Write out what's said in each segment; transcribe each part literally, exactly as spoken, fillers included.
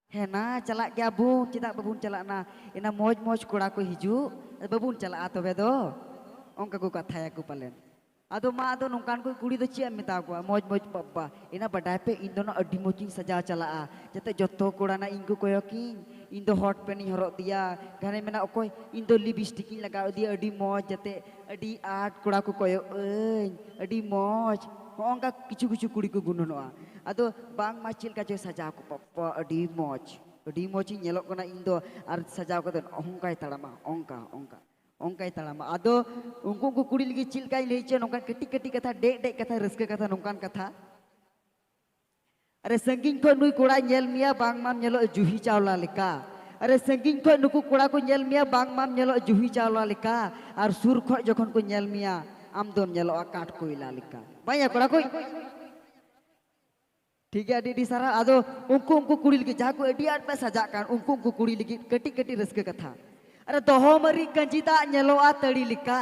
ᱦᱮᱸ ᱱᱟ, ᱪᱟᱞᱟᱜ ᱜᱮᱭᱟ ᱵᱚᱱ, ᱪᱮᱫᱟᱜ ᱵᱟᱵᱚᱱ ᱪᱟᱞᱟᱜᱼᱟ? ᱱᱟ, ᱮᱱᱟ ᱢᱚᱡᱽ ᱢᱚᱡᱽ ᱠᱚᱲᱟ ᱠᱚ ᱦᱤᱡᱩᱜ, ᱵᱟᱵᱚᱱ ᱪᱟᱞᱟᱜᱼᱟ ᱛᱚᱵᱮ ᱫᱚ? ᱚᱱᱠᱟ ᱠᱚ ᱠᱟᱛᱷᱟᱭᱟᱠᱚ ᱯᱟᱞᱮᱱ᱾ ᱟᱫᱚ ᱢᱟ, ᱟᱫᱚ ᱱᱚᱝᱠᱟᱱ ᱠᱚ ᱠᱩᱲᱤ ᱫᱚ ᱪᱮᱫ ᱮᱢ ᱢᱮᱛᱟ ᱠᱚᱣᱟ? ᱢᱚᱡᱽ ᱢᱚᱡᱽ ᱵᱟᱵᱟ, ᱮᱱᱟ ᱵᱟᱰᱟᱭ ᱯᱮ, ᱤᱧ ᱫᱚ ᱱᱟ ᱟᱹᱰᱤ ᱢᱚᱡᱽ ᱤᱧ ᱥᱟᱡᱟᱣ ᱪᱟᱞᱟᱜᱼᱟ, ᱡᱟᱛᱮ ᱡᱚᱛᱚ ᱠᱚᱲᱟ ᱱᱟ ᱤᱧ ᱠᱚ ᱠᱚᱭᱚᱜᱤᱧ᱾ ᱤᱧ ᱫᱚ ᱦᱚᱴ ᱯᱮᱱ ᱤᱧ ᱦᱚᱨᱚᱜ ᱤᱫᱤᱭᱟ, ᱜᱷᱟᱱᱮ ᱢᱮᱱᱟ, ᱚᱠᱚᱭ ᱤᱧ ᱫᱚ ᱞᱤᱯᱥᱴᱤᱠ ᱤᱧ ᱞᱟᱜᱟᱣ ᱤᱫᱤᱭᱟ ᱟᱹᱰᱤ ᱢᱚᱡᱽ, ᱡᱟᱛᱮ ᱟᱹᱰᱤ ᱟᱸᱴ ᱠᱚᱲᱟ ᱠᱚ ᱠᱚᱭᱚᱜ ᱟᱹᱧ, ᱟᱹᱰᱤ ᱢᱚᱡᱽ᱾ ᱦᱚᱸᱜᱼᱚᱝᱠᱟ ᱠᱤᱪᱷᱩ ᱠᱤᱪᱷᱩ ᱠᱩᱲᱤ ᱠᱚ ᱜᱩᱱᱟᱹᱱᱚᱜᱼᱟ᱾ ᱟᱫᱚ ᱵᱟᱝᱢᱟ ᱪᱮᱫ ᱞᱮᱠᱟ ᱪᱚᱭ ᱥᱟᱡᱟᱣ ᱠᱚ, ᱵᱟᱵᱟ, ᱟᱹᱰᱤ ᱢᱚᱡᱽ, ᱟᱹᱰᱤ ᱢᱚᱡᱽ ᱤᱧ ᱧᱮᱞᱚᱜ ᱠᱟᱱᱟ ᱤᱧ ᱫᱚ, ᱟᱨ ᱥᱟᱡᱟᱣ ᱠᱟᱛᱮ ᱚᱱᱠᱟᱭ ᱛᱟᱲᱟᱢᱟ, ᱚᱱᱠᱟ, ᱚᱱᱠᱟ, ᱚᱱᱠᱟᱭ ᱛᱟᱲᱟᱢᱟ᱾ ᱟᱫᱚ ᱩᱱᱠᱩ, ᱩᱱᱠᱩ ᱠᱩᱲᱤ ᱞᱟᱹᱜᱤᱫ ᱪᱮᱫ ᱞᱮᱠᱟᱧ ᱞᱟᱹᱭ ᱦᱚᱪᱚᱭᱟ, ᱱᱚᱝᱠᱟ ᱠᱟᱹᱴᱤᱡ ᱠᱟᱹᱴᱤᱡ ᱠᱟᱛᱷᱟ, ᱰᱮᱡ ᱰᱮᱡ ᱠᱟᱛᱷᱟ, ᱨᱟᱹᱥᱠᱟᱹ ᱠᱟᱛᱷᱟ, ᱱᱚᱝᱠᱟᱱ ᱠᱟᱛᱷᱟ᱾ ᱟᱨᱮ ᱥᱟᱺᱜᱤᱧ ᱠᱷᱚᱱ ᱱᱩᱭ ᱠᱚᱲᱟᱭ ᱧᱮᱞ ᱢᱮᱭᱟ, ᱵᱟᱝ ᱢᱟᱢ ᱧᱮᱞᱚᱜ ᱡᱩᱦᱤ ᱪᱟᱣᱞᱟ ᱞᱮᱠᱟ᱾ ᱟᱨᱮ ᱥᱟᱺᱜᱤᱧ ᱠᱷᱚᱱ ᱱᱩᱠᱩ ᱠᱚᱲᱟ ᱠᱚ ᱧᱮᱞ ᱢᱮᱭᱟ, ᱵᱟᱝ ᱢᱟᱢ ᱧᱮᱞᱚᱜ ᱡᱩᱦᱤ ᱪᱟᱣᱞᱟ ᱞᱮᱠᱟ᱾ ᱟᱨ ᱥᱩᱨ ᱠᱷᱚᱱ ᱡᱚᱠᱷᱚᱱ ᱠᱚ ᱧᱮᱞ ᱢᱮᱭᱟ, ᱟᱢ ᱫᱚᱢ ᱧᱮᱞᱚᱜᱼᱟ ᱠᱟᱴ ᱠᱚᱭᱞᱟ ᱞᱮᱠᱟ᱾ ᱵᱟᱝ ᱭᱟ ᱠᱚᱲᱟ ᱠᱚ? ᱴᱷᱤᱠ ᱜᱮᱭᱟ, ᱟᱹᱰᱤ ᱟᱹᱰᱤ ᱥᱟᱨᱦᱟᱣ᱾ ᱟᱫᱚ ᱩᱱᱠᱩ, ᱩᱱᱠᱩ ᱠᱩᱲᱤ ᱞᱟᱹᱜᱤᱫ ᱡᱟᱦᱟᱸ ᱠᱚ ᱟᱹᱰᱤ ᱟᱸᱴ ᱯᱮ ᱥᱟᱡᱟᱜ ᱠᱟᱱ, ᱩᱱᱠᱩ, ᱩᱱᱠᱩ ᱠᱩᱲᱤ ᱞᱟᱹᱜᱤᱫ ᱠᱟᱹᱴᱤᱡ ᱠᱟᱹᱴᱤᱡ ᱨᱟᱹᱥᱠᱟᱹ ᱠᱟᱛᱷᱟ᱾ ᱟᱨᱮ ᱫᱚᱦᱚ ᱢᱟᱹᱨᱤ ᱠᱟᱹᱧᱪᱤ ᱫᱟᱜ ᱧᱮᱞᱚᱜᱼᱟ ᱛᱟᱹᱲᱤ ᱞᱮᱠᱟ᱾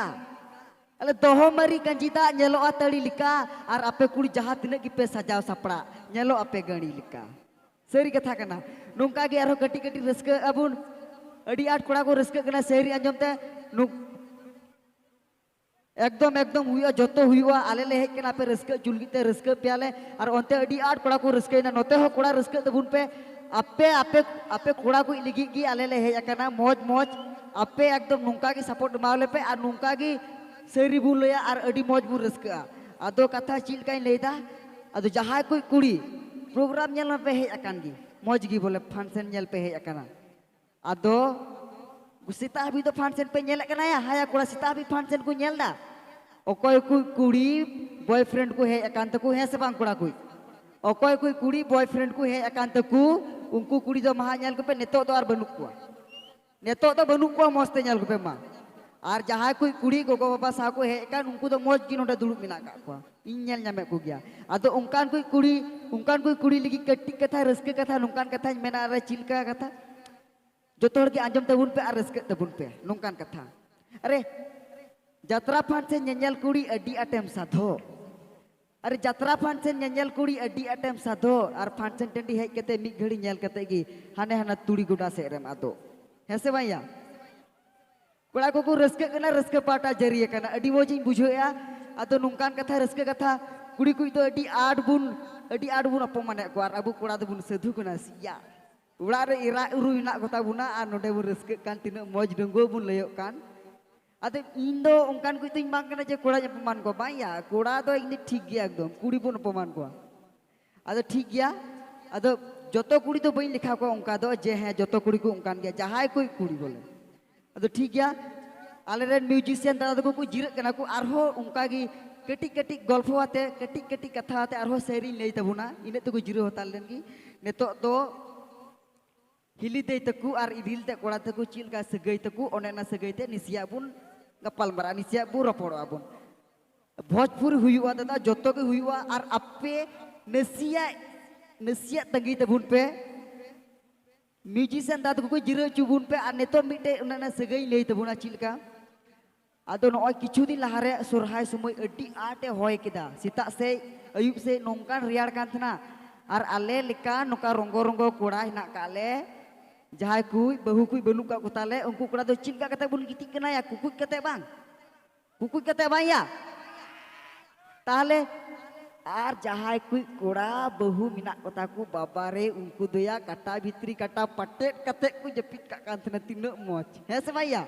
ᱟᱞᱮ ᱫᱚᱦᱚ ᱢᱟᱹᱨᱤ ᱠᱟᱹᱧᱪᱤ ᱫᱟᱜ ᱧᱮᱞᱚᱜᱼᱟ ᱛᱟᱹᱲᱤ ᱞᱮᱠᱟ᱾ ᱟᱨ ᱟᱯᱮ ᱠᱩᱲᱤ ᱡᱟᱦᱟᱸ ᱛᱤᱱᱟᱹᱜ ᱜᱮᱯᱮ ᱥᱟᱡᱟᱣ ᱥᱟᱯᱲᱟᱜ, ᱧᱮᱞᱚᱜ ᱟᱯᱮ ᱜᱟᱹᱲᱤ ᱞᱮᱠᱟ᱾ ᱥᱟᱹᱨᱤ ᱠᱟᱛᱷᱟ ᱠᱟᱱᱟ᱾ ᱱᱚᱝᱠᱟ ᱜᱮ ᱟᱨᱦᱚᱸ ᱠᱟᱹᱴᱤᱡ ᱠᱟᱹᱴᱤᱡ ᱨᱟᱹᱥᱠᱟᱹᱜ ᱟᱵᱚᱱ᱾ ᱟᱹᱰᱤ ᱟᱸᱴ ᱠᱚᱲᱟ ᱠᱚ ᱨᱟᱹᱥᱠᱟᱹᱜ ᱠᱟᱱᱟ ᱥᱟᱹᱨᱤ ᱟᱸᱡᱚᱢ ᱛᱮ᱾ ᱱᱩ-, ᱮᱠᱫᱚᱢ, ᱮᱠᱫᱚᱢ ᱦᱩᱭᱩᱜᱼᱟ, ᱡᱚᱛᱚ ᱦᱩᱭᱩᱜᱼᱟ᱾ ᱟᱞᱮ ᱞᱮ ᱦᱮᱡ ᱠᱟᱱᱟ ᱟᱯᱮ ᱨᱟᱹᱥᱠᱟᱹ ᱦᱚᱪᱚ ᱞᱟᱹᱜᱤᱫ ᱛᱮ, ᱨᱟᱹᱥᱠᱟᱹ ᱯᱮᱭᱟᱞᱮ᱾ ᱟᱨ ᱚᱱᱛᱮ ᱟᱹᱰᱤ ᱟᱸᱴ ᱠᱚᱲᱟ ᱠᱚ ᱨᱟᱹᱥᱠᱟᱹᱭᱮᱱᱟ, ᱱᱚᱛᱮ ᱦᱚᱸ ᱠᱚᱲᱟ ᱨᱟᱹᱥᱠᱟᱹᱜ ᱛᱟᱵᱚᱱ ᱯᱮ᱾ ᱟᱯᱮ, ᱟᱯᱮ, ᱟᱯᱮ ᱠᱚᱲᱟ ᱠᱚ ᱞᱟᱹᱜᱤᱫ ᱜᱮ ᱟᱞᱮ ᱞᱮ ᱦᱮᱡ ᱟᱠᱟᱱᱟ, ᱢᱚᱡᱽ, ᱢᱚᱡᱽ᱾ ᱟᱯᱮ ᱮᱠᱫᱚᱢ ᱱᱚᱝᱠᱟ ᱜᱮ ᱥᱟᱯᱳᱨᱴ ᱮᱢᱟᱣᱟᱞᱮ ᱯᱮ ᱟᱨ ᱱᱚᱝᱠᱟ ᱜᱮ ᱥᱟᱹᱨᱤ ᱵᱚᱱ ᱞᱟᱹᱭᱟ ᱟᱨ ᱟᱹᱰᱤ ᱢᱚᱡᱽ ᱵᱚᱱ ᱨᱟᱹᱥᱠᱟᱹᱜᱼᱟ᱾ ᱟᱫᱚ ᱠᱟᱛᱷᱟ ᱪᱮᱫ ᱞᱮᱠᱟᱧ ᱞᱟᱹᱭᱫᱟ, ᱟᱫᱚ ᱡᱟᱦᱟᱸᱭ ᱠᱚ ᱠᱩᱲᱤ ᱯᱨᱳᱜᱨᱟᱢ ᱧᱮᱞ ᱢᱟᱯᱮ ᱦᱮᱡ ᱟᱠᱟᱱ ᱜᱮ, ᱢᱚᱡᱽ ᱜᱮ ᱵᱚᱞᱮ ᱯᱷᱟᱱᱥᱮᱱ ᱧᱮᱞ ᱯᱮ ᱦᱮᱡ ᱟᱠᱟᱱᱟ, ᱟᱫᱚ ᱥᱮᱛᱟᱜ ᱦᱟᱹᱵᱤᱡ ᱫᱚ ᱯᱷᱟᱱᱥᱮᱱ ᱯᱮ ᱧᱮᱞᱮᱫ ᱠᱟᱱᱟ? ᱭᱟ, ᱦᱟᱭᱟ ᱠᱚᱲᱟ, ᱥᱮᱛᱟᱜ ᱦᱟᱹᱵᱤᱡ ᱯᱷᱟᱱᱥᱮᱱ ᱠᱚ ᱧᱮᱞ ᱮᱫᱟ? ᱚᱠᱚᱭ ᱠᱚ ᱠᱩᱲᱤ ᱵᱚᱭᱯᱷᱨᱮᱱᱰ ᱠᱚ ᱦᱮᱡ ᱟᱠᱟᱱ ᱛᱟᱠᱚ, ᱦᱮᱸ ᱥᱮ ᱵᱟᱝ ᱠᱚᱲᱟ ᱠᱚ? ᱚᱠᱚᱭ ᱠᱚ ᱠᱩᱲᱤ ᱵᱚᱭᱯᱷᱨᱮᱱᱰ ᱠᱚ ᱦᱮᱡ ᱟᱠᱟᱱ ᱛᱟᱠᱚ, ᱩᱱᱠᱩ ᱠᱩᱲᱤ ᱫᱚ ᱢᱟᱦᱟ ᱧᱮᱞ ᱠᱚᱯᱮ, ᱱᱤᱛᱚᱜ ᱫᱚ ᱟᱨ ᱵᱟᱹᱱᱩᱜ ᱠᱚᱣᱟ᱾ ᱱᱤᱛᱚᱜ ᱫᱚ ᱵᱟᱹᱱᱩᱜ ᱠᱚᱣᱟ, ᱢᱚᱡᱽ ᱛᱮ ᱧᱮᱞ ᱠᱚᱯᱮ ᱢᱟ᱾ ᱟᱨ ᱡᱟᱦᱟᱸᱭ ᱠᱚ ᱠᱩᱲᱤ ᱜᱚᱜᱚ ᱵᱟᱵᱟ ᱥᱟᱶ ᱠᱚ ᱦᱮᱡ ᱟᱠᱟᱱ, ᱩᱱᱠᱩ ᱫᱚ ᱢᱚᱡᱽ ᱜᱮ ᱱᱚᱰᱮ ᱫᱩᱲᱩᱵ ᱢᱮᱱᱟᱜ ᱟᱠᱟᱫ ᱠᱚᱣᱟ, ᱤᱧ ᱧᱮᱞ ᱧᱟᱢᱮᱫ ᱠᱚᱜᱮᱭᱟ᱾ ᱟᱫᱚ ᱚᱱᱠᱟᱱ ᱠᱚ ᱠᱩᱲᱤ, ᱚᱱᱠᱟᱱ ᱠᱚ ᱠᱩᱲᱤ ᱞᱟᱹᱜᱤᱫ ᱠᱟᱹᱴᱤᱡ ᱠᱟᱛᱷᱟ, ᱨᱟᱹᱥᱠᱟᱹ ᱠᱟᱛᱷᱟ, ᱱᱚᱝᱠᱟᱱ ᱠᱟᱛᱷᱟᱧ ᱢᱮᱱᱟ᱾ ᱟᱨ ᱪᱮᱫ ᱞᱮᱠᱟ ᱠᱟᱛᱷᱟ? ᱡᱚᱛᱚ ᱦᱚᱲ ᱜᱮ ᱟᱸᱡᱚᱢ ᱛᱟᱵᱚᱱ ᱯᱮ ᱟᱨ ᱨᱟᱹᱥᱠᱟᱹᱜ ᱛᱟᱵᱚᱱ ᱯᱮ, ᱱᱚᱝᱠᱟᱱ ᱠᱟᱛᱷᱟ᱾ ᱟᱨᱮ, ᱡᱟᱛᱨᱟ ᱯᱷᱟᱱᱥᱮᱱ ᱧᱮᱧᱮᱞ ᱠᱩᱲᱤ ᱟᱹᱰᱤ ᱟᱸᱴᱮᱢ ᱥᱟᱫᱷᱚ᱾ ᱟᱨ ᱡᱟᱛᱨᱟ function ᱧᱮᱧᱮᱞ ᱠᱩᱲᱤ ᱟᱹᱰᱤ ᱟᱸᱴᱮᱢ ᱥᱟᱫᱷᱚ, ᱟᱨ function ᱴᱟᱺᱰᱤ ᱦᱮᱡ ᱠᱟᱛᱮ ᱢᱤᱫ ᱜᱷᱟᱹᱲᱤ ᱧᱮᱞ ᱠᱟᱛᱮ ᱜᱮ ᱦᱟᱱᱮ ᱦᱟᱱᱟ ᱛᱩᱲᱤ ᱜᱚᱰᱟ ᱥᱮᱫ ᱨᱮᱢ ᱟᱫᱚᱜ, ᱦᱮᱸ ᱥᱮ ᱵᱟᱝ ᱭᱟ? ᱠᱚᱲᱟ ᱠᱚᱠᱚ ᱨᱟᱹᱥᱠᱟᱹᱜ ᱠᱟᱱᱟ, ᱨᱟᱹᱥᱠᱟᱹ ᱯᱟᱦᱴᱟ ᱡᱟᱹᱨᱤ ᱟᱠᱟᱱᱟ, ᱟᱹᱰᱤ ᱢᱚᱡᱽ ᱤᱧ ᱵᱩᱡᱷᱟᱹᱣᱮᱫᱼᱟ᱾ ᱟᱫᱚ ᱱᱚᱝᱠᱟᱱ ᱠᱟᱛᱷᱟ, ᱨᱟᱹᱥᱠᱟᱹ ᱠᱟᱛᱷᱟ, ᱠᱩᱲᱤ ᱠᱩᱡ ᱫᱚ ᱟᱹᱰᱤ ᱟᱸᱴ ᱵᱚᱱ, ᱟᱹᱰᱤ ᱟᱸᱴ ᱵᱚᱱ ᱚᱯᱚᱢᱟᱱᱮᱫ ᱠᱚᱣᱟ, ᱟᱨ ᱟᱵᱚ ᱠᱚᱲᱟ ᱫᱚᱵᱚᱱ ᱥᱟᱹᱫᱷᱩ ᱠᱟᱱᱟ ᱥᱤᱭᱟ᱾ ᱚᱲᱟᱜ ᱨᱮ ᱮᱨᱟ ᱩᱨᱩ ᱢᱮᱱᱟᱜ ᱠᱚᱛᱟ ᱵᱚᱱᱟ ᱟᱨ ᱱᱚᱰᱮ ᱵᱚᱱ ᱨᱟᱹᱥᱠᱟᱹᱜ ᱠᱟᱱ, ᱛᱤᱱᱟᱹᱜ ᱢᱚᱡᱽ ᱰᱟᱺᱜᱩᱣᱟᱹ ᱵᱚᱱ ᱞᱟᱹᱭᱚᱜ ᱠᱟᱱ᱾ ᱟᱫᱚ ᱤᱧ ᱫᱚ ᱚᱱᱠᱟᱱ ᱠᱩᱡ ᱫᱚᱧ ᱵᱟᱝ ᱠᱟᱱᱟ ᱡᱮ ᱠᱚᱲᱟᱧ ᱚᱯᱚᱢᱟᱱ ᱠᱚᱣᱟ, ᱵᱟᱝ ᱭᱟ, ᱠᱚᱲᱟ ᱫᱚ ᱤᱧ ᱫᱚ ᱴᱷᱤᱠ ᱜᱮᱭᱟ ᱮᱠᱫᱚᱢ, ᱠᱩᱲᱤ ᱵᱚᱱ ᱚᱯᱚᱢᱟᱱ ᱠᱚᱣᱟ᱾ ᱟᱫᱚ ᱴᱷᱤᱠ ᱜᱮᱭᱟ, ᱟᱫᱚ ᱡᱚᱛᱚ ᱠᱩᱲᱤ ᱫᱚ ᱵᱟᱹᱧ ᱞᱮᱠᱷᱟ ᱠᱚᱣᱟ ᱚᱱᱠᱟ ᱫᱚ ᱡᱮ ᱦᱮᱸ ᱡᱚᱛᱚ ᱠᱩᱲᱤ ᱠᱚ ᱚᱱᱠᱟᱱ ᱜᱮᱭᱟ, ᱡᱟᱦᱟᱸᱭ ᱠᱩᱡ ᱠᱩᱲᱤ ᱵᱚᱞᱮ᱾ ᱟᱫᱚ ᱴᱷᱤᱠ ᱜᱮᱭᱟ, ᱟᱞᱮᱨᱮᱱ musician ᱫᱟᱫᱟ ᱛᱟᱠᱚ ᱠᱚ ᱡᱤᱨᱟᱹᱜ ᱠᱟᱱᱟ ᱠᱚ, ᱟᱨᱦᱚᱸ ᱚᱱᱠᱟ ᱜᱮ ᱠᱟᱹᱴᱤᱡ ᱠᱟᱹᱴᱤᱡ ᱜᱚᱞᱯᱷᱚ ᱟᱛᱮ, ᱠᱟᱹᱴᱤᱡ ᱠᱟᱹᱴᱤᱡ ᱠᱟᱛᱷᱟ ᱟᱛᱮ ᱟᱨᱦᱚᱸ ᱥᱮᱨᱮᱧ ᱞᱟᱹᱭ ᱛᱟᱵᱚᱱᱟ, ᱤᱱᱟᱹᱜ ᱛᱮᱠᱚ ᱡᱤᱨᱟᱹᱣ ᱦᱟᱛᱟᱲ ᱞᱮᱱ ᱜᱮ᱾ ᱱᱤᱛᱚᱜ ᱫᱚ ᱦᱤᱞᱤ ᱫᱟᱹᱭ ᱛᱟᱠᱚ ᱟᱨ ᱤᱨᱤᱞ ᱛᱮ ᱠᱚᱲᱟ ᱛᱟᱠᱚ ᱪᱮᱫ ᱞᱮᱠᱟ ᱥᱟᱹᱜᱟᱹᱭ ᱛᱟᱠᱚ, ᱚᱱᱮ ᱚᱱᱟ ᱥᱟᱹᱜᱟᱹᱭ ᱛᱮ ᱱᱟᱥᱮᱭᱟᱜ ᱵᱚᱱ ᱜᱟᱯᱟᱞ ᱢᱟᱨᱟᱜᱼᱟ, ᱱᱟᱥᱮᱭᱟᱜ ᱵᱚᱱ ᱨᱚᱯᱚᱲᱚᱜᱼᱟ ᱵᱚᱱ᱾ ᱵᱷᱳᱡᱽᱯᱩᱨᱤ ᱦᱩᱭᱩᱜᱼᱟ ᱫᱟᱫᱟ, ᱡᱚᱛᱚ ᱜᱮ ᱦᱩᱭᱩᱜᱼᱟ᱾ ᱟᱨ ᱟᱯᱮ ᱱᱟᱥᱮᱭᱟᱜ, ᱱᱟᱥᱮᱭᱟᱜ ᱛᱟᱺᱜᱤ ᱛᱟᱵᱚᱱ ᱯᱮ, musician ᱫᱟᱫᱟ ᱛᱟᱠᱚ ᱠᱚ ᱡᱤᱨᱟᱹᱣ ᱦᱚᱪᱚ ᱵᱚᱱ ᱯᱮ᱾ ᱟᱨ ᱱᱤᱛᱚᱜ ᱢᱤᱫᱴᱮᱡ ᱚᱱᱮ ᱚᱱᱟ ᱥᱟᱹᱜᱟᱹᱭ ᱤᱧ ᱞᱟᱹᱭ ᱛᱟᱵᱚᱱᱟ ᱪᱮᱫ ᱞᱮᱠᱟ᱾ ᱟᱫᱚ ᱱᱚᱜᱼᱚᱭ ᱠᱤᱪᱷᱩ ᱫᱤᱱ ᱞᱟᱦᱟᱨᱮ ᱥᱚᱨᱦᱟᱭ ᱥᱚᱢᱚᱭ ᱟᱹᱰᱤ ᱟᱸᱴᱮ ᱦᱚᱭ ᱠᱮᱫᱟ, ᱥᱮᱛᱟᱜ ᱥᱮᱫ ᱟᱹᱭᱩᱵ ᱥᱮᱫ ᱱᱚᱝᱠᱟᱱ ᱨᱮᱭᱟᱲ ᱠᱟᱱ ᱛᱟᱦᱮᱱᱟ᱾ ᱟᱨ ᱟᱞᱮ ᱞᱮᱠᱟ ᱱᱚᱝᱠᱟ ᱨᱚᱸᱜᱚ ᱨᱚᱸᱜᱚ ᱠᱚᱲᱟ ᱦᱮᱱᱟᱜ ᱠᱟᱜ ᱞᱮ, ᱡᱟᱦᱟᱸᱭ ᱠᱩᱡ ᱵᱟᱹᱦᱩ ᱠᱩᱡ ᱵᱟᱹᱱᱩᱜ ᱠᱟᱜ ᱠᱚ ᱛᱟᱞᱮ, ᱩᱱᱠᱩ ᱠᱚᱲᱟ ᱫᱚ ᱪᱮᱫ ᱞᱮᱠᱟ ᱠᱟᱛᱮ ᱵᱚᱱ ᱜᱤᱛᱤᱡ ᱠᱟᱱᱟ ᱭᱟ? ᱠᱩᱠᱩᱡ ᱠᱟᱛᱮ ᱵᱟᱝ? ᱠᱩᱠᱩᱡ ᱠᱟᱛᱮ ᱵᱟᱝ ᱭᱟ? ᱛᱟᱦᱞᱮ ᱟᱨ ᱡᱟᱦᱟᱸᱭ ᱠᱩᱡ ᱠᱚᱲᱟ ᱵᱟᱹᱦᱩ ᱢᱮᱱᱟᱜ ᱠᱚᱛᱟ ᱠᱚ, ᱵᱟᱵᱟ ᱨᱮ, ᱩᱱᱠᱩ ᱫᱚ ᱭᱟ ᱠᱟᱴᱟ ᱵᱷᱤᱛᱨᱤ ᱠᱟᱴᱟ ᱯᱟᱴᱮᱫ ᱠᱟᱛᱮ ᱠᱚ ᱡᱟᱹᱯᱤᱫ ᱠᱟᱜ ᱠᱟᱱ ᱛᱟᱦᱮᱱᱟ, ᱛᱤᱱᱟᱹᱜ ᱢᱚᱡᱽ, ᱦᱮᱸ ᱥᱮ ᱵᱟᱝ ᱭᱟ?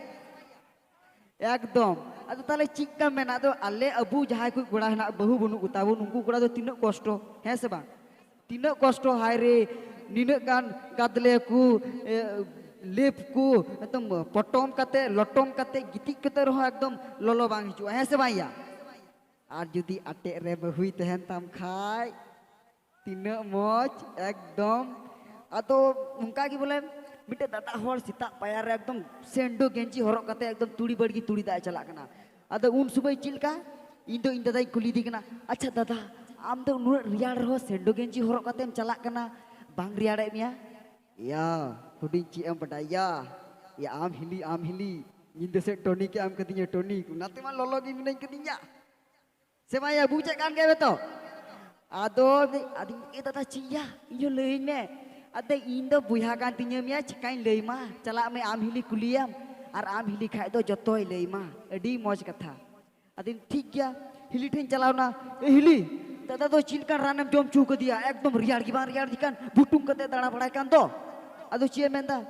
ᱮᱠᱫᱚᱢ᱾ ᱟᱫᱚ ᱛᱟᱦᱞᱮ ᱪᱮᱫ ᱠᱟ ᱢᱮᱱᱟ? ᱟᱫᱚ ᱟᱞᱮ ᱟᱵᱚ ᱡᱟᱦᱟᱸᱭ ᱠᱚ ᱠᱚᱲᱟ ᱦᱮᱱᱟᱜ, ᱵᱟᱹᱦᱩ ᱵᱟᱹᱱᱩᱜ ᱠᱚᱛᱟ ᱵᱚᱱ, ᱩᱱᱠᱩ ᱠᱚᱲᱟ ᱫᱚ ᱛᱤᱱᱟᱹᱜ ᱠᱚᱥᱴᱚ, ᱦᱮᱸ ᱥᱮ ᱵᱟᱝ? ᱛᱤᱱᱟᱹᱜ ᱠᱚᱥᱴᱚ, ᱦᱟᱭ ᱨᱮ, ᱱᱤᱱᱟᱹᱜ ᱜᱟᱱ ᱜᱟᱫᱞᱮ ᱠᱚ, ᱮ, ᱞᱮᱯ ᱠᱚ, ᱮᱠᱫᱚᱢ ᱯᱚᱴᱚᱢ ᱠᱟᱛᱮ, ᱞᱚᱴᱚᱢ ᱠᱟᱛᱮ, ᱜᱤᱛᱤᱡ ᱠᱟᱛᱮ ᱨᱮᱦᱚᱸ ᱮᱠᱫᱚᱢ ᱞᱚᱞᱚ ᱵᱟᱝ ᱦᱤᱡᱩᱜᱼᱟ, ᱦᱮᱸ ᱥᱮ ᱵᱟᱝ ᱭᱟ? ᱟᱨ ᱡᱩᱫᱤ ᱟᱴᱮᱫ ᱨᱮ ᱵᱟᱹᱦᱩᱭ ᱛᱟᱦᱮᱱ ᱛᱟᱢ ᱠᱷᱟᱡ, ᱛᱤᱱᱟᱹᱜ ᱢᱚᱡᱽ, ᱮᱠᱫᱚᱢ᱾ ᱟᱫᱚ ᱚᱱᱠᱟ ᱜᱮ ᱵᱚᱞᱮ, ᱢᱤᱫᱴᱮᱡ ᱫᱟᱫᱟ ᱦᱚᱲ ᱥᱮᱛᱟᱜ ᱯᱟᱭᱟᱨ ᱨᱮ ᱮᱠᱫᱚᱢ ᱥᱮᱱᱰᱳ ᱜᱮᱧᱡᱤ ᱦᱚᱨᱚᱜ ᱠᱟᱛᱮ ᱮᱠᱫᱚᱢ ᱛᱩᱲᱤ ᱵᱟᱲᱜᱮ ᱛᱩᱲᱤ ᱫᱟᱜ ᱮ ᱪᱟᱞᱟᱜ ᱠᱟᱱᱟ᱾ ᱟᱫᱚ ᱩᱱ ᱥᱚᱢᱚᱭ ᱪᱮᱫ ᱞᱮᱠᱟ? ᱤᱧ ᱫᱚ ᱤᱧ ᱫᱟᱫᱟᱧ ᱠᱩᱞᱤᱭᱮᱫᱮ ᱠᱟᱱᱟ, "ᱟᱪᱪᱷᱟ ᱫᱟᱫᱟ, ᱟᱢ ᱫᱚ ᱱᱩᱱᱟᱹᱜ ᱨᱮᱭᱟᱲ ᱨᱮᱦᱚᱸ ᱥᱮᱱᱰᱳ ᱜᱮᱧᱡᱤ ᱦᱚᱨᱚᱜ ᱠᱟᱛᱮᱢ ᱪᱟᱞᱟᱜ ᱠᱟᱱᱟ, ᱵᱟᱝ ᱨᱮᱭᱟᱲᱮᱫ ᱢᱮᱭᱟ?" "ᱮᱭᱟ, ᱦᱩᱰᱤᱧ, ᱪᱮᱫ ᱮᱢ ᱵᱟᱰᱟᱭᱟ? ᱮᱭᱟ, ᱟᱢ ᱦᱤᱞᱤ, ᱟᱢ ᱦᱤᱞᱤ, ᱧᱤᱫᱟᱹ ᱥᱮᱫ ᱴᱚᱱᱤ ᱠᱮᱫ ᱟᱢ ᱠᱟᱫᱤᱧᱟ ᱴᱚᱱᱤ, ᱚᱱᱟᱛᱮ ᱢᱟ ᱞᱚᱞᱚ ᱜᱮ ᱢᱤᱱᱟᱹᱧ ᱠᱟᱫᱤᱧᱟ᱾" ᱥᱮ ᱵᱟᱝᱭᱟ, ᱵᱩᱡᱮᱫ ᱠᱟᱱ ᱜᱮᱭᱟ ᱯᱮ ᱛᱚ? ᱟᱫᱚ ᱟᱫᱚᱧ, "ᱮ ᱫᱟᱫᱟ, ᱪᱮᱫ ᱭᱟ? ᱤᱧ ᱦᱚᱸ ᱞᱟᱹᱭᱟᱹᱧ ᱢᱮ᱾ ᱟᱫᱚ ᱤᱧ ᱫᱚ ᱵᱚᱭᱦᱟ ᱠᱟᱱ ᱛᱤᱧᱟᱹᱢ ᱭᱟ, ᱪᱤᱠᱟᱹᱧ ᱞᱟᱹᱭ ᱢᱟ? ᱪᱟᱞᱟᱜ ᱢᱮ, ᱟᱢ ᱦᱤᱞᱤ ᱠᱩᱞᱤᱭᱮᱢ, ᱟᱨ ᱟᱢ ᱦᱤᱞᱤ ᱠᱷᱟᱡ ᱫᱚ ᱡᱚᱛᱚᱭ ᱞᱟᱹᱭ ᱢᱟ᱾ ᱟᱹᱰᱤ ᱢᱚᱡᱽ ᱠᱟᱛᱷᱟ᱾" ᱟᱫᱚᱧ, "ᱴᱷᱤᱠ ᱜᱮᱭᱟ᱾" ᱦᱤᱞᱤ ᱴᱷᱮᱱ ᱪᱟᱞᱟᱣ ᱮᱱᱟ᱾ "ᱮ ᱦᱤᱞᱤ, ᱫᱟᱫᱟ ᱫᱚ ᱪᱮᱫ ᱞᱮᱠᱟᱱ ᱨᱟᱱᱮᱢ ᱡᱚᱢ ᱦᱚᱪᱚ ᱠᱟᱫᱮᱭᱟ? ᱮᱠᱫᱚᱢ ᱨᱮᱭᱟᱲ ᱜᱮ ᱵᱟᱝ ᱨᱮᱭᱟᱲ ᱜᱮ ᱠᱟᱱ, ᱵᱷᱩᱴᱩᱝ ᱠᱟᱛᱮ ᱫᱟᱬᱟ ᱵᱟᱲᱟᱭ ᱠᱟᱱ ᱫᱚ?" ᱟᱫᱚ ᱪᱮᱫ ᱮ ᱢᱮᱱᱫᱟ?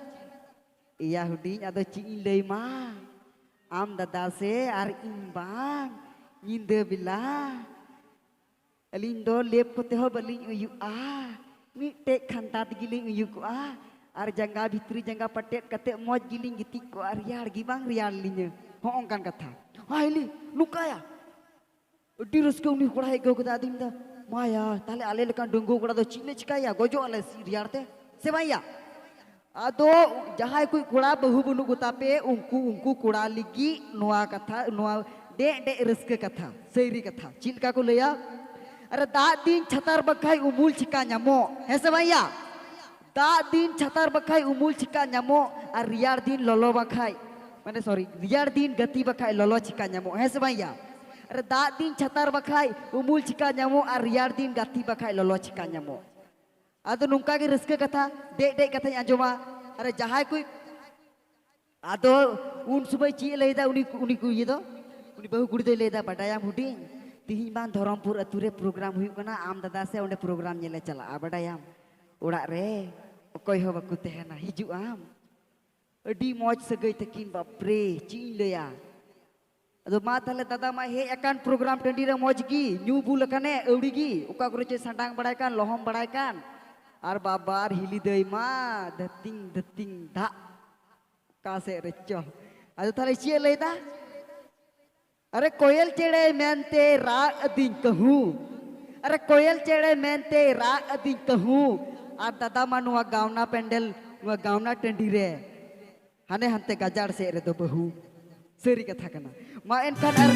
ᱮᱭᱟ ᱦᱩᱰᱤᱧ, ᱟᱫᱚ ᱪᱮᱫ ᱤᱧ ᱞᱟᱹᱭ ᱢᱟ? ᱟᱢ ᱫᱟᱫᱟ ᱥᱮ ᱟᱨ ᱤᱧ ᱵᱟᱝ, ᱧᱤᱫᱟᱹ ᱵᱮᱞᱟ ᱟᱹᱞᱤᱧ ᱫᱚ ᱞᱮᱯ ᱠᱚᱛᱮ ᱦᱚᱸ ᱵᱟᱹᱞᱤᱧ ᱩᱭᱩᱜᱼᱟ, ᱢᱤᱫᱴᱮᱡ ᱠᱷᱟᱱᱛᱟ ᱛᱮᱜᱮ ᱞᱤᱧ ᱩᱭᱩᱜᱚᱜᱼᱟ᱾ ᱟᱨ ᱡᱟᱸᱜᱟ ᱵᱷᱤᱛᱨᱤ ᱡᱟᱸᱜᱟ ᱯᱟᱴᱮᱫ ᱠᱟᱛᱮ ᱢᱚᱡᱽ ᱜᱮᱞᱤᱧ ᱜᱤᱛᱤᱡ ᱠᱚᱜᱼᱟ, ᱨᱮᱭᱟᱲ ᱜᱮ ᱵᱟᱝ ᱨᱮᱭᱟᱲ ᱞᱤᱧᱟᱹ᱾ ᱦᱚᱸᱜᱼᱚ ᱱᱚᱝᱠᱟᱱ ᱠᱟᱛᱷᱟ᱾ ᱦᱟᱭ ᱦᱤᱞᱤ, ᱱᱚᱝᱠᱟᱭᱟ? ᱟᱹᱰᱤ ᱨᱟᱹᱥᱠᱟᱹ ᱩᱱᱤ ᱠᱚᱲᱟᱭ ᱟᱹᱭᱠᱟᱹᱣ ᱠᱮᱫᱟ᱾ ᱟᱫᱚᱧ ᱢᱮᱱᱫᱟ, "ᱢᱟᱭᱟ, ᱛᱟᱦᱞᱮ ᱟᱞᱮ ᱞᱮᱠᱟᱱ ᱰᱟᱺᱜᱩᱣᱟᱹ ᱠᱚᱲᱟ ᱫᱚ ᱪᱮᱫ ᱞᱮ ᱪᱤᱠᱟᱹᱭᱟ? ᱜᱚᱡᱚᱜ ᱟᱞᱮ ᱨᱮᱭᱟᱲ ᱛᱮ, ᱥᱮ ᱵᱟᱝᱭᱟ?" ᱟᱫᱚ ᱡᱟᱦᱟᱸᱭ ᱠᱚ ᱠᱚᱲᱟ ᱵᱟᱹᱦᱩ ᱵᱟᱹᱱᱩᱜ ᱠᱚᱛᱟ ᱯᱮ, ᱩᱱᱠᱩ, ᱩᱱᱠᱩ ᱠᱚᱲᱟ ᱞᱟᱹᱜᱤᱫ ᱱᱚᱣᱟ ᱠᱟᱛᱷᱟ, ᱱᱚᱣᱟ ᱰᱮᱜ ᱰᱮᱜ ᱨᱟᱹᱥᱠᱟᱹ ᱠᱟᱛᱷᱟ, ᱥᱟᱹᱨᱤ ᱠᱟᱛᱷᱟ᱾ ᱪᱮᱫ ᱞᱮᱠᱟ ᱠᱚ ᱞᱟᱹᱭᱟ? "ᱟᱨᱮ, ᱫᱟᱜ ᱫᱤᱱ ᱪᱷᱟᱛᱟᱨ ᱵᱟᱠᱷᱟᱡ ᱩᱢᱩᱞ ᱪᱤᱠᱟ ᱧᱟᱢᱚᱜ?" ᱦᱮᱸ ᱥᱮ ᱵᱟᱝᱭᱟ? ᱫᱟᱜ ᱫᱤᱱ ᱪᱷᱟᱛᱟᱨ ᱵᱟᱠᱷᱟᱡ ᱩᱢᱩᱞ ᱪᱤᱠᱟ ᱧᱟᱢᱚᱜ? ᱟᱨ ᱨᱮᱭᱟᱲ ᱫᱤᱱ ᱞᱚᱞᱚ ᱵᱟᱠᱷᱟᱡ, ᱢᱟᱱᱮ, ᱥᱚᱨᱤ, ᱨᱮᱭᱟᱲ ᱫᱤᱱ ᱜᱟᱛᱮ ᱵᱟᱠᱷᱟᱡ ᱞᱚᱞᱚ ᱪᱤᱠᱟ ᱧᱟᱢᱚᱜ? ᱦᱮᱸ ᱥᱮ ᱵᱟᱝᱭᱟ? ᱟᱨᱮ, ᱫᱟᱜ ᱫᱤᱱ ᱪᱷᱟᱛᱟᱨ ᱵᱟᱠᱷᱟᱡ ᱩᱢᱩᱞ ᱪᱤᱠᱟ ᱧᱟᱢᱚᱜ? ᱟᱨ ᱨᱮᱭᱟᱲ ᱫᱤᱱ ᱜᱟᱛᱮ ᱵᱟᱠᱷᱟᱡ ᱞᱚᱞᱚ ᱪᱤᱠᱟ ᱧᱟᱢᱚᱜ? ᱟᱫᱚ ᱱᱚᱝᱠᱟ ᱜᱮ ᱨᱟᱹᱥᱠᱟᱹ ᱠᱟᱛᱷᱟ, ᱰᱮᱜ ᱰᱮᱜ ᱠᱟᱛᱷᱟᱧ ᱟᱸᱡᱚᱢᱟ᱾ ᱟᱨᱮ, ᱡᱟᱦᱟᱸᱭ ᱠᱚ, ᱟᱫᱚ ᱩᱱ ᱥᱚᱢᱚᱭ ᱪᱮᱫ ᱮ ᱞᱟᱹᱭᱫᱟ ᱩᱱᱤ, ᱩᱱᱤ ᱠᱚ ᱤᱭᱟᱹ ᱫᱚ, ᱩᱱᱤ ᱵᱟᱹᱦᱩ ᱠᱩᱲᱤ ᱫᱚᱭ ᱞᱟᱹᱭᱫᱟ, "ᱵᱟᱰᱟᱭᱟᱢ ᱦᱩᱰᱤᱧ, ᱛᱤᱦᱤᱧ ᱵᱟᱝ ᱫᱷᱚᱨᱚᱢᱯᱩᱨ ᱟᱹᱛᱩ ᱨᱮ ᱯᱨᱳᱜᱨᱟᱢ ᱦᱩᱭᱩᱜ ᱠᱟᱱᱟ, ᱟᱢ ᱫᱟᱫᱟ ᱥᱮ ᱚᱸᱰᱮ ᱯᱨᱳᱜᱨᱟᱢ ᱧᱮᱞᱮ ᱪᱟᱞᱟᱜᱼᱟ, ᱵᱟᱰᱟᱭᱟᱢ? ᱚᱲᱟᱜ ᱨᱮ ᱚᱠᱚᱭ ᱦᱚᱸ ᱵᱟᱠᱚ ᱛᱟᱦᱮᱱᱟ, ᱦᱤᱡᱩᱜ ᱟᱢ?" ᱟᱹᱰᱤ ᱢᱚᱡᱽ ᱥᱟᱹᱜᱟᱹᱭ ᱛᱟᱹᱠᱤᱱ, ᱵᱟᱯᱨᱮ, ᱪᱮᱫ ᱤᱧ ᱞᱟᱹᱭᱟ᱾ ᱟᱫᱚ ᱢᱟ ᱛᱟᱦᱞᱮ ᱫᱟᱫᱟ ᱢᱟ ᱦᱮᱡ ᱟᱠᱟᱱ ᱯᱨᱳᱜᱨᱟᱢ ᱴᱟᱺᱰᱤ ᱨᱮ ᱢᱚᱡᱽ ᱜᱮ, ᱧᱩ ᱵᱩᱞ ᱟᱠᱟᱱᱮ ᱟᱹᱣᱲᱤ ᱜᱮ, ᱚᱠᱟ ᱠᱚᱨᱮ ᱪᱚᱭ ᱥᱟᱰᱟᱝ ᱵᱟᱲᱟᱭ ᱠᱟᱱ, ᱞᱚᱦᱚᱢ ᱵᱟᱲᱟᱭ ᱠᱟᱱ, ᱟᱨ ᱵᱟᱵᱟ ᱟᱨ ᱦᱤᱞᱤ ᱫᱟᱹᱭ ᱢᱟ ᱫᱷᱟᱹᱛᱤᱝ ᱫᱷᱟᱹᱛᱤᱝ ᱫᱟᱜ ᱚᱠᱟ ᱥᱮᱫ ᱨᱮ ᱪᱚ᱾ ᱟᱫᱚ ᱛᱟᱦᱞᱮ ᱪᱮᱫ ᱮ ᱞᱟᱹᱭᱫᱟ? "ᱟᱨᱮ ᱠᱚᱭᱮᱞ ᱪᱮᱬᱮ ᱢᱮᱱᱛᱮ ᱨᱟᱜ ᱟᱹᱫᱤᱧ ᱠᱟᱹᱦᱩ, ᱟᱨᱮ ᱠᱚᱭᱮᱞ ᱪᱮᱬᱮ ᱢᱮᱱᱛᱮ ᱨᱟᱜ ᱟᱹᱫᱤᱧ ᱠᱟᱹᱦᱩ, ᱟᱨ ᱫᱟᱫᱟ ᱢᱟ ᱱᱚᱣᱟ ᱜᱟᱣᱱᱟ ᱯᱮᱱᱰᱮᱞ, ᱱᱚᱣᱟ ᱜᱟᱣᱱᱟ ᱴᱟᱺᱰᱤ ᱨᱮ ᱦᱟᱱᱮ ᱦᱟᱱᱛᱮ ᱜᱟᱡᱟᱲ ᱥᱮᱫ ᱨᱮᱫᱚ ᱵᱟᱹᱦᱩ᱾" ᱥᱟᱹᱨᱤ ᱠᱟᱛᱷᱟ ᱠᱟᱱᱟ᱾ ᱢᱟ ᱮᱱᱠᱷᱟᱱ ᱟᱨ